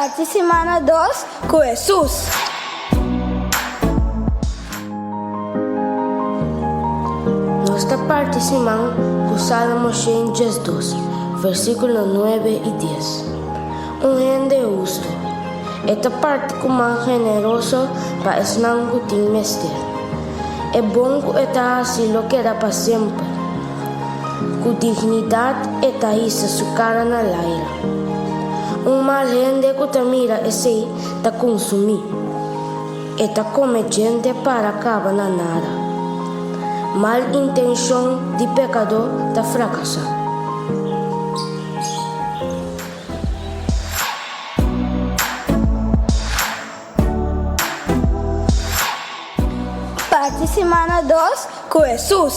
Parti simana dos ku Hesus. Nos ta parti siman ku Salmo 112, versíkulo 9 i 10. Un hende hustu, e ta parti ku man generoso pa esnan ku tin mester. E bon ku e ta hasi lo keda pa semper. Ku dignidat e ta hisa su kara na laira. Un mal hende ku ta mira esei ta kunsumí. E ta kome djente para kaba na nada. Mal intenshon di pekadó ta frakasá. Parti simana dos ku Hesus.